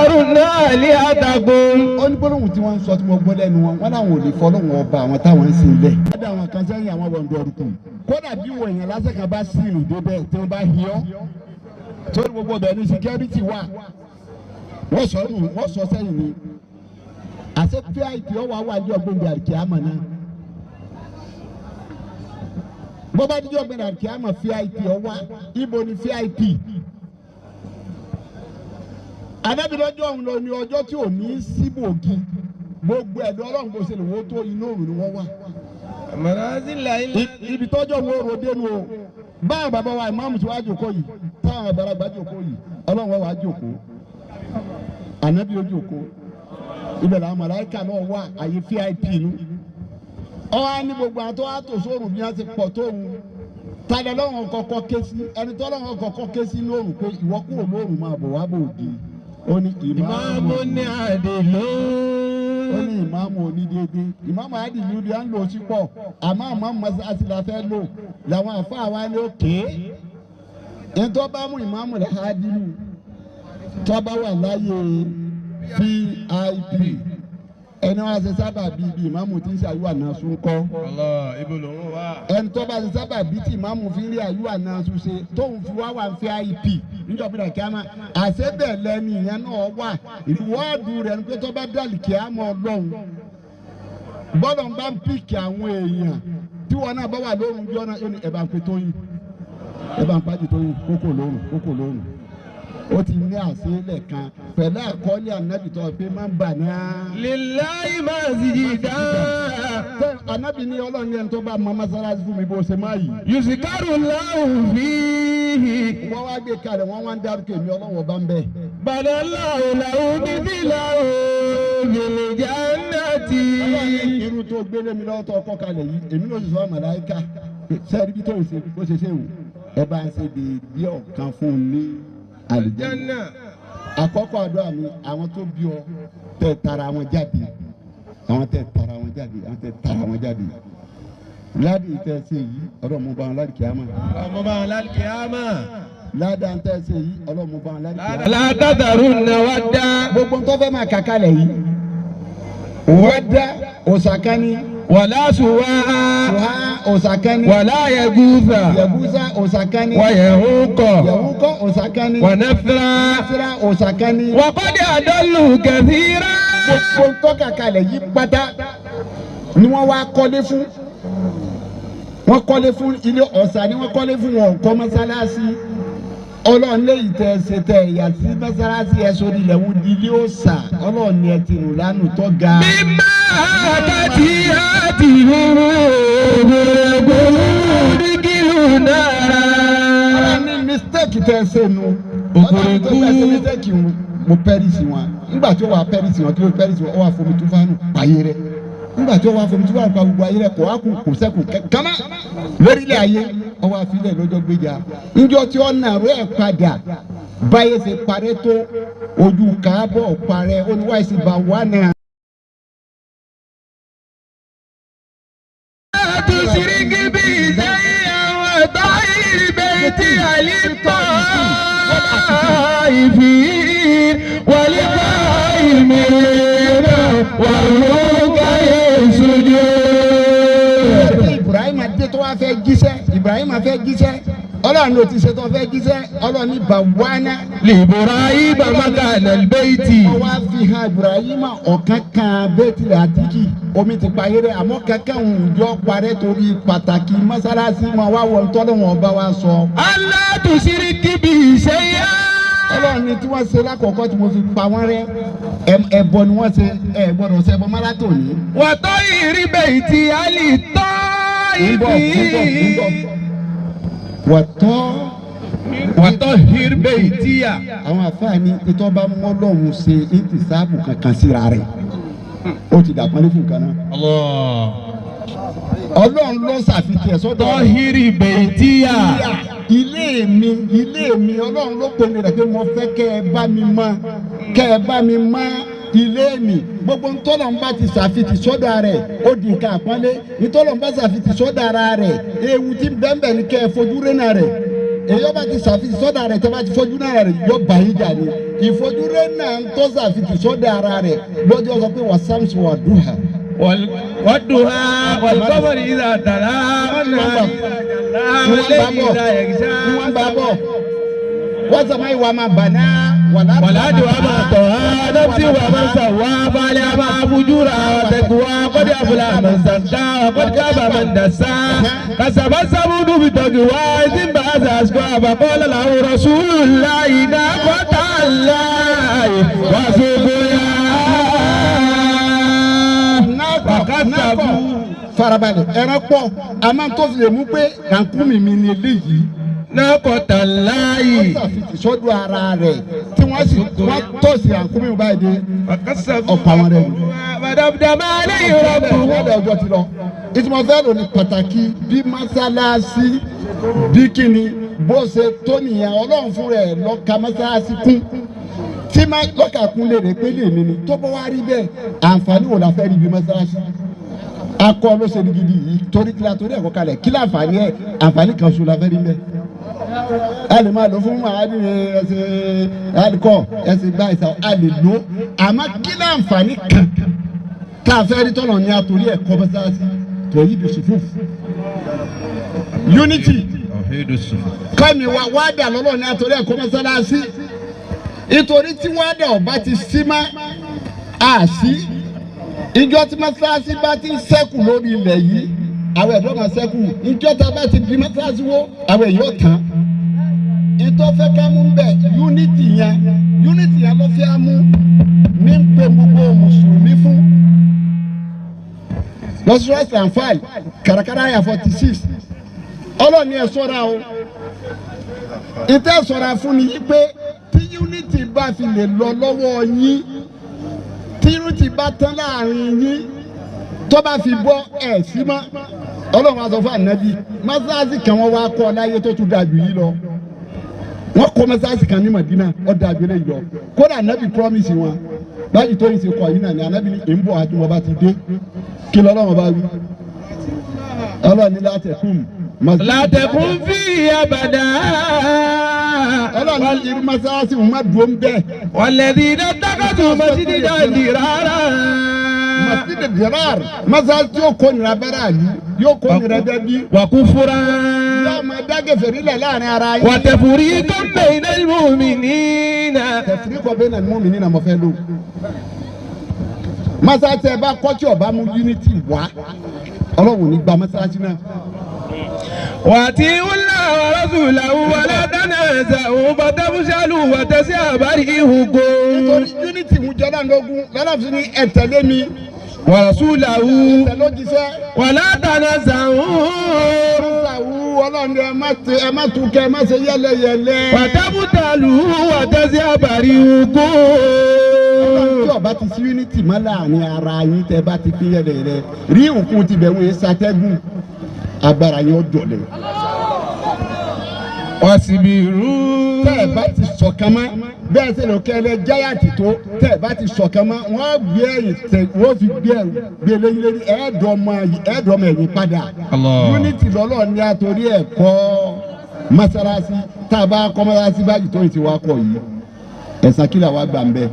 tadharunna alihatakum. Ó ní gbólóhùn tí wọ́n ń sọ tí mo gbọ́ lẹ́nu wọn, wọ́n láwọn ò lè fọlọ́hùn ọba àwọn táwọn ń sìn lẹ̀. Kódà àwọn kan sẹ́yìn àwọn wọ̀ǹdọ̀ ọ̀rùkù. Kódà bí wọ èèyàn lásán kan bá sí ìrìn débẹ̀ tí wọ́n bá hi ọ́. Torí gbogbo ọbẹ̀ ní security wà. Wọ́n sọ nù, wọ́n sọ sẹ́yìn ni. Àṣẹ VIP ọwọ́ àwọn àjọ gbòǹdì àríkìámọ̀ náà. Bọ́bá dídí ọ̀gbìn àríkìámọ̀ VIP ọwọ́ ibo ni VIP. Adábìlọ́jọ́ òun lọ ní ọjọ́ tí ò ní síbògì gbogbo ẹ̀dọ́ ọlọ́run kò ṣe lè wọ́n tó inú òrùn ni wọ́n wà. Ibi tọ́jọ́ wo ro dénú o báwọn bàbá wa ìmáàmù tí wàá jòkó yìí táwọn àgbàlagbà jòkó yìí ọlọ́run wàá jòkó ànábì ó jòkó ibẹ̀ làwọn màláíkà náà wà àyè VIP nu. Ọwọ́ á ní gbogbo àtọ́ àtò sóòrùn bí wọ́n ti pọ̀ tóun tàdé lọ́wọ́n kọ́kọ́ ké sí ẹni tọ́ lọ́wọ́n kọ́kọ́ ké sí lóòrùn pé ìwọ kúrò lóòrùn máa bọ̀ wá bò di. Ó ní ìmáàmù ní àdìlú. Ó ní ìmáàmù onídéédé ìmáàmù àdìlú ni à ń lò sí pọ̀ àmọ́ àmọ́ mọ́sáàsì la fẹ́ lò làwọn àfáà wa ní òkè. Ẹni tó bá mú ìmáàmù rẹ̀ àdìlú tó bá wà láyé VIP ẹni wọn ṣe sábà bí ibi ìmáàmù tí ń ṣe àyùwà náà sún kọ́. Ẹni tó bá ṣe sábà bí tí ìmáàmù fi ń rí àyùwà náà sún ṣe tóun fi wá wà ń VIP níjọba ìdá kíámà àṣebẹ̀ lẹ́ni ìyẹn náà wà ìwọ́ọ̀dù rẹ̀ ní pé tó bá dàlí kíámà ọlọ́run gbọ́dọ̀ ń bá ń pìkì àwọn èèyàn tí wọn náà bá wà lórun jọ náà yóò ní ẹ̀ bá ń pe Tóyìn ẹ̀ bá ń pàjù Tóyìn kókò lórun kókò lórun. Ó ti ní àṣeélẹ̀ kan pẹ̀lú àkọọ́lẹ̀ ànábì tó pé máa ń bà náà. Lillahi masjida. Ànábì ní ọlọ́run yẹn tó bá mọ mọ́sálásí fún mi bó ṣe máa yìí. Yusikaru lahu fihi. Wọ́n wá gbé kalẹ̀ wọ́n wá ń dárúkọ èmi ọlọ́run ọba ń bẹ̀. Badalahu lahu mithlahu fil jannati. Ọlọ́run irú tó gbélé mi lọ́wọ́ tó ọkọ kalẹ̀ yìí èmi ló sì sọ màláíkà sẹ́ẹ̀rí bí tó ń ṣe bó ṣe ṣe wù ẹ bá ń ṣe dèédé ọ̀kan fún un ní àlùjánnà. Àkọ́kọ́ àdúrà mi àwọn tó bí ọ tẹ tara wọn jáde àwọn tẹ tara wọn jáde àwọn tẹ tara wọn jáde ládìí tẹ ṣe yìí ọlọ́run mú bá wọn ládìí kíámà. Ọlọ́run mú bá wọn ládìí kíámà. Ládàá tẹ ṣe yìí ọlọ́run mú bá wọn ládìí kíámà. Látàdàrú nà wá dá. Gbogbo tó fẹ́ máa kàkà lẹ̀ yìí wá dá òsàkánì. Wàlá sùwà. Sùwà òsàkánì. Wàlá yẹgúsà. Yẹgúsà òsàkánì. Wàyẹ̀húkọ̀. Yẹ̀húkọ̀ òsàkánì. Wànẹ́fìrà. Wànẹ́fìrà òsàkánì. Wàkọ́dé àdọ́lù kẹsíra. Gbogbo tọ́ka kalẹ̀ yìí pátá ni wọ́n wá kọ́lé fún. Wọ́n kọ́lé fún ilé ọ̀sà ni wọ́n kọ́lé fún wọn kọ́ mọ́sálásí. Ọlọ́run léyìí tẹ ṣe tẹ ẹ̀yà sí mọ́sálásí ẹ̀ sórí ilẹ̀ ń di ilé ọ̀sà ọlọ́run ni ẹ ti rùn lánàá tó ga. Mímọ́ àkàtì àti ìhòòhò dígìlù náà. Ọlọ́run ní mistake tẹ ṣe nu. Ọlọ́run tó bá ṣe mistake ń mo pẹ́rìsì wọn. Nígbà tí ó wà pẹ́rìsì wọn kí ló pẹ́rìsì wọn ó wà fomi túfánù pààyè rẹ̀. Nígbà tí ó wà fomi túfánù pa gbogbo ayé rẹ̀ kò wá kù kò sẹ́kù kánmá lórílẹ̀ ayé ọwọ́ àfilẹ̀ lọ́jọ́ gbéjà. Njọ́ tí ó nà rẹ̀ padà báyé ṣe parẹ́ tó ojú kàábọ̀ parẹ́ ó ní wáyé sì bá wà náà. تشرك بي شيئا وطهر بيتي للطائفين وللقائمين والركع السجود. Ibrahim adé tó wá fẹ́ jíṣẹ́ Ibrahim fẹ́ jíṣẹ́ Ọlọ́run ló ti ṣe tó fẹ́ jíṣẹ́ Ọlọ́run ní bàwánà. لإبراهيم مكان البيت. Wọ́n wá fi hàn Ibrahim ọ̀kan kan bẹ́tìlẹ̀ àtìkì omi ti payé rẹ̀ àmọ́ kankan ń jọ parẹ́ torí pàtàkì mọ́sálásí wọn wá wọ tọ́lọ́ wọn bá wa sọ. ألا تشرك بي شيئا. Ọlọ́run ni tí wọ́n ṣe lákọ̀ọ́kọ́ tí mo fi pa wọ́n rẹ́ ẹbọ ni wọ́n ṣe ẹ gbọ́dọ̀ ṣe ẹbọ mọ́látò ní. وطهر بيتي ń bọ̀ ń bọ̀ ń bọ̀. للطائفين. Wàtọ́. وطهر بيتي. Àwọn àfáàní ìtọ́ bá mọ́ lọ́hùn ṣe ìtìsáàbù kankan síra rẹ̀ ó ti dàpọ́nlé fún nǹkan náà. Ọlọ́run ló ṣàfihàn ẹ̀ sọ́dọ̀ rẹ̀. طهر بيتي. Ilé mi ilé mi Ọlọ́run ló pe mi rẹ̀ pé mo fẹ́ kẹ́ ẹ bá mi mọ́ kẹ́ ẹ bá mi mọ́ ilé mi gbogbo ntọ́lọ̀ ń bá ti ṣàfihàn sọ́dọ̀ rẹ̀ ó di nǹkan àpọ́nlé ntọ́lọ̀ ń bá ṣàfihàn sọ́dọ̀ ara rẹ̀ ewu tí bẹ́ẹ̀nbẹ́ẹ̀ ni kẹ́ ẹ fojú rénà rẹ̀ èyí ọba ti ṣàfihàn sọ́dọ̀ rẹ̀ tẹ́ bá ti fojú náà rẹ̀ yọ bàyí jà ni Ìfojúrí náà ń tó sàfitì sọ́dọ̀ ara rẹ̀ lọ́jọ́ sọ pé wàsámsì wà dùhà. والضحى والقمر إذا تلاها والنهار إذا جلاها والليل إذا يغشاها والسماء وما بناها والأرض وما طحاها نفس وما سواها فألهمها فجورها وتقواها قد أفلح من زكاها وقد خاب من دساها كذبت ثمود بطغواها إذ انبعث أشقاها فقال له رسول الله ناقة الله وسقياها. Farabalẹ̀ ẹran pọ̀ a máa ń tó fi lè mú pé rànkúmí mi ni eléyìí. Naqata Allahi. Ó ṣàfihàn sọ́dọ̀ ara rẹ̀ tí wọ́n sì wọ́n tọ̀sí rànkúmí báyìí dé ọ̀pọ̀ àwọn rẹ̀ wù. Ọ̀dọ̀ ọjọ́ ti lọ. Ìtumọ̀ fẹ́ lò ní pàtàkì bí mọ́sálásí bí kíni bó ṣe tó nìyẹn Ọlọ́run fún rẹ̀ lọ́ka mọ́sálásí kún. Tí má lọ́kà kún lè rè pé lè mi ni tó bọ́ wá rí bẹ́ẹ̀ àǹfààní wo la fẹ́ rí bí mọ́sálásí? Akọ ló ṣe gidi yìí torí kí la torí ẹ̀kọ́ kalẹ̀ kí la àǹfààní ẹ̀ àǹfààní kan ṣo la fẹ́ rí mẹ́. A lè máa lò fún màálù ẹsẹ̀ alikọ ẹsẹ̀ gba ìsà a lè lò àmọ́ kí la àǹfààní kan tá a fẹ́ rí tọ́nà ní atorí ẹ̀kọ́ mọ́sálásí tó yí bí sùfúf. Unity kọ́mi wa wá dà lọ́lọ́ ní atorí ẹ̀kọ́ mọ́sálásí ìtorí tí wá dà ọba ti sí má a sí. Ìjọ tí mọ́sálásí bá ti ń ṣẹ́kù lórí ilẹ̀ yìí àwọn ẹ̀dọ́ máa ṣẹ́kù. Ìjọ tá a bá ti di mọ́sálásí wó àwọn èyí ò tán. Ìtọ́ fẹ́ ká mú bẹ̀ unity yẹn unity yẹn ló fẹ́ mú ní ń pe gbogbo mùsùlùmí fún. Lọ́sọ̀rọ̀ sanfàl kàràkàrà àyà 46 ọlọ́ọ̀ni ẹ̀ sọ́ra o. Ìtẹ́ sọ́ra fún ni yí pé tí unity bá fi lè lọ lọ́wọ́ yín tí unity bá tán láàrin yín tó bá fi bọ́ ẹ̀ sí mọ́ Ọlọ́run á sọ fún ànábì mọ́sáàsì kan wọ́n wá kọ́ láyé tó tún dáa jù yìí lọ. Wọ́n kọ́ mọ́sáàsì kan ní Madina ó dáa jù lẹ́yìn lọ. Kódà ànábì promise wọn báyìí tó yìí ṣe kọ́ yìí náà ni ànábì ní ìbò àti wọn bá ti dé kí lọ́lọ́run bá wí. Ọlọ́run ní látẹ̀kùn. Látẹ̀kùn fi abàdá. Ọlọ́run ní irú mọ́sáàsì wọn má dùn bẹ́ẹ̀. Walladhina ittakhadhu masjidan dirara. Masjid dirar mọ́sáàsì tí yóò kó nira bẹ́rẹ̀ àlú yóò kó nira bẹ́ẹ̀ bí. Wa kufra. Yóò máa dágẹ̀fẹ̀ nílẹ̀ láàrin ara yín. Wa tafriqan bayna al-mu'minina. Tafriqan bayna al-mu'minina mo fẹ́ lò. Mọ́sáàsì ẹ bá kọ́ tí ọba mú unity wá Ọlọ́run ní gba mọ́sáàsì náà. وأطيعوا الله ورسوله ولا تنازعوا فتفشلوا وتذهب ريحكم. Nítorí unity ń jẹ́ lọ́dún lọ́dún fi ní ẹ tẹ̀lé mi. ورسوله Ẹ tẹ̀lé òjíṣẹ́. ولا تنازعوا. Ọlọ́run ẹ má tún kẹ́ ẹ má ṣe yẹ́lẹyẹ̀lẹ. فتبتلوا وتذهب ريحكم. Tí ọba ti sí unity mọ́ láàrin ara yín tẹ́ bá ti pín yẹ́lẹyẹ̀lẹ rí òkun ti bẹ̀ wọ́n ṣàtẹ́gùn agbára yẹn ó dọ̀lẹ̀. Wasibiru. Tẹ́ ẹ bá ti ṣọ̀kan mọ́ bẹ́ẹ̀ sẹ́ni òkè ẹlẹ́ jáyàtì tó tẹ́ ẹ bá ti ṣọ̀kan mọ́ wọ́n gbé ẹ̀yìn tẹ wọ́n fi gbé ẹ̀rù gbé lẹ́yìn lẹ́yìn ẹ̀ẹ́dọ̀mọ ẹ̀yìn padà. Unity lọ́lọ́ ní àtòrí ẹ̀ kọ́ mọ́sálásí tá a bá kọ́ mọ́sálásí báyìí tó ti wá kọ́ yìí ẹ̀sán kí làwa gbà ń bẹ́.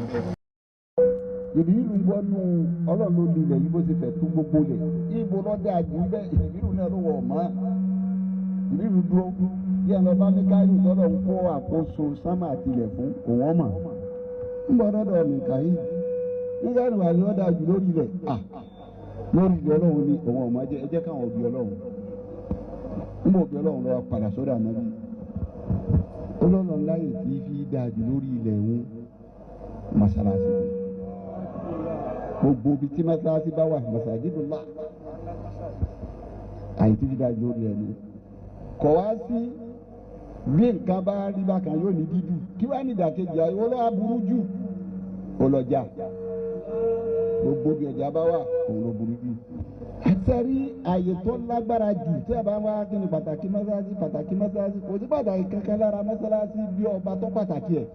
Ìbílù ń gbọ́ nù Ọlọ́run ló di ilẹ̀ yìí bó ṣe fẹ̀ tó gbogbo lẹ̀ ibo lọ́dẹ àjù ń bẹ́ ìbílù náà ló wọ̀ mọ́ ìbílù dúró yẹn lọ bá Míkáílù tọ́lọ̀ ń kó àkóso sánmà àtìlẹ̀ fún òun ọmọ ń bọ́ dọ́dọ̀ Míkáílù Míkáílù wà ní ọ̀dà jù lórí ilẹ̀ à lórí ilẹ̀ Ọlọ́run ni òun ọmọ ẹ jẹ́ káwọn òbí Ọlọ́run ń bọ̀ òbí Ọlọ́run lọ́wọ́ padà sọ́dọ̀ Ànábì Ọlọ́run láyè tí fi dáa jù lórí ilẹ̀ ń mọ́sálásí gbogbo ibi tí mọ́sálásí bá wà masajidullah àyè tí fi dáa jù lórí ẹ̀ ni kọ̀ wá sí bí nǹkan bá rí bákan yóò ní dídù kí wàá ní ìdàkejì ayé wọ́n lọ́wọ́ burú jù ọlọ́jà gbogbo bí ọjà bá wà òun ló burú jù. Sẹ́rí àyè tó lágbára jù tí a bá wá kí ni pàtàkì mọ́sálásí pàtàkì mọ́sálásí kò sí pàtàkì kankan lára mọ́sálásí bí ọba tó pàtàkì ẹ̀.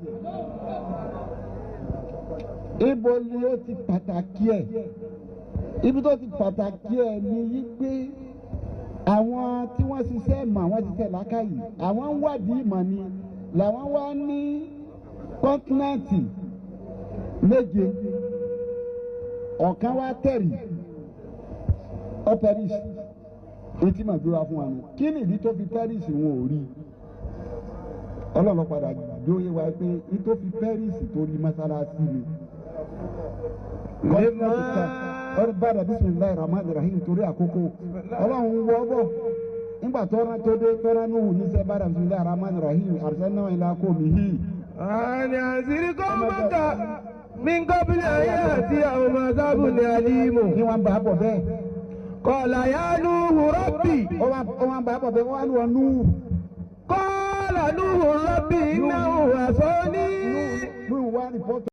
Ibo ni ó ti pàtàkì ẹ̀? Ibi tó ti pàtàkì ẹ̀ ni yí pé àwọn tí wọ́n ṣiṣẹ́ mọ̀ àwọn ṣiṣẹ́ làákàyè àwọn ń wádìí ìmọ̀ ni làwọn wá ní Kọ́ńtínẹ́ǹtì méje, ọ̀kan wá tẹ̀rì, ó perish. Etí mà gbé wá fún wa nù. Kí nìdí tó fi perish? Wọn ò rí. Ọlọ́run padà dóye wa pé ní tó fi perish torí mọ́sálásí ni. Kọ́ńtínẹ́ǹtì kan ọ̀rọ̀ bàdà bisimilayi rahman rahim torí àkókò. Ọlọ́run wọ́ bọ̀ nígbà tọ́ra tó dé tọ́ra nùhù níṣẹ́ bàdà bisimilayi rahman rahim arsalna ila qawmihi. أن أنذر قومك من قبل أن يأتيهم عذاب أليم. Ní wọn bá bọ̀ bẹ́ẹ̀. قال يا نوح ربي. Ó wá bá bọ̀ bẹ́ẹ̀, wọ́n á lù ọ́ nùhù. قال نوح ربي إنه عصاني. Nùhù wá rìpọ́tù.